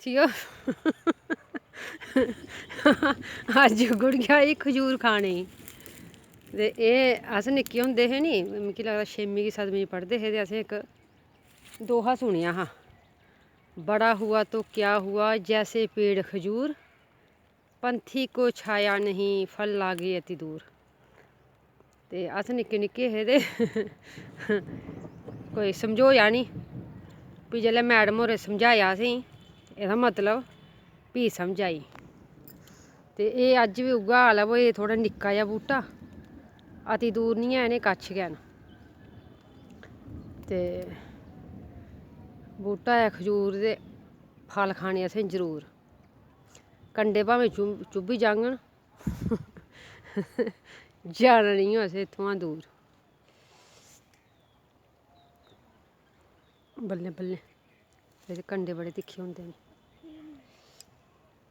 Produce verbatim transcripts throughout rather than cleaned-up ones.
ठीक ऐ। अज्ज गुड़िया आई खजूर खाने गी। ते एह् अस निक्के होंदे हे नी, मिगी लगदा छेमीं गी सतमीं पढ़दे हे ते असें इक दोहा सुनेआ हा, "बड़ा हुआ तो क्या हुआ, जैसे पेड़ खजूर, पंथी को छाया नहीं, फल लागे अति दूर।" ते अस निक्के निक्के हे ते कोई समझोआ निं। फ्ही जेल्लै मैडम होरें समझाया असेंगी, एह्दा मतलब फ्ही समझ आई। ते एह् अज्ज बी उ'ऐ हाल ऐ, ब एह् थोह्ड़ा निक्का जेहा बूह्टा, अति दूर निं ऐ, इ'नें कच्छ गै न। ते बूह्टा ऐ खजूर ते फल खाने असें जरूर। कंडे भामें चुभ-, चुब्भी जाङन, जाना निं ऐ असें इत्थुआं दूर। बल्लें बल्लें, एह्दे कंडे बड़े तिक्खे होंदे न।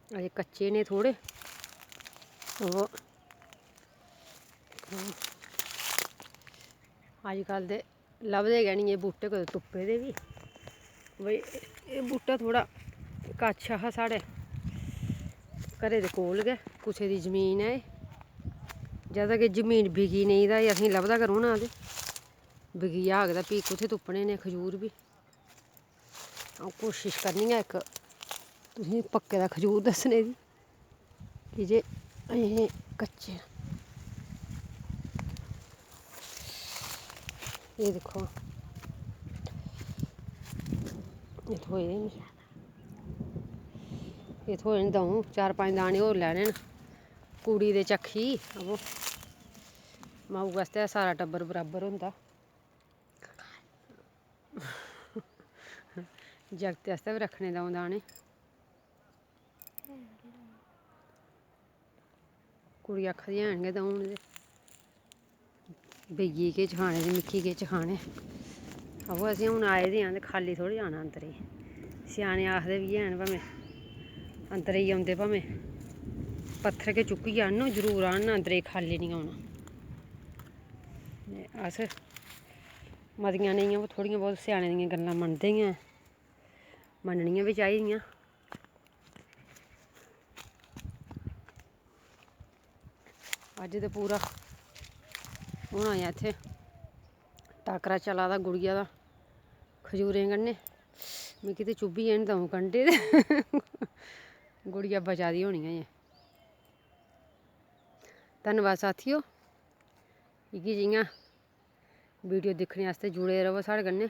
अजें कच्चे न थोह्ड़े, ओह् अजकल दे लभदे गै निं एह् बूह्टे कुतै तुप्पे दे बी। भाई, एह् बूह्टा थोह्ड़ा कच्छ हा साढ़े घरै दे कोल गै, कुसै दी जमीन ऐ एह्। जद तक एह् जमीन बिकी नेईं तां एह् असेंगी लभदा गै रौह्ना ते बिकी जाह्ग तां फ्ही कुत्थै तुप्पने न खजूर बी। अ'ऊं कोशश करनी आं इक तुसेंगी पक्के दा खजूर दस्सने दी, की जे अजें कच्चे न। एह् दिक्खो, एह् थ्होए दे न, एह् थ्होए न द'ऊं, चार पंज दाने होर लैने न। कुड़ी दे चक्खी, अबो, माऊ आस्तै सारा टब्बर बराबर होंदा। जागतै आस्तै बी रक्खने द'ऊं दाने। कुड़ी आखा दी हैन गै द'ऊं ते बेइयै गी केह् चखाने ते मिक्की केह् चखाने। अबो, असें हून आए दे आं ते खाल्ली थोह्ड़ी जाना अंदरै गी। स्याने आखदे बी हैन, भामें अंदरै गी औंदे, भामें पत्थर गै चुक्कियै आह्नो, जरूर आह्नना, अंदरै गी खाल्ली निं औना। ते अस मतियां नेईं, पर थोह्ड़ियां बहुत स्याने दियां गल्लां मनदे गै आं, मन्ननियां बी चाहिदियां। अज्ज ते पूरा होना ऐ इत्थै टाकरा चला दा गुड़िया दा खजूरें कन्नै। मिगी ते चुब्भी गे न द'ऊं कंडे ते गुड़िया बचा दी होनी ऐ। धन्नबाद साथियो, इ'यै जि'यां वीडियो दिक्खने आस्तै जुड़े र'वो साढ़े कन्नै।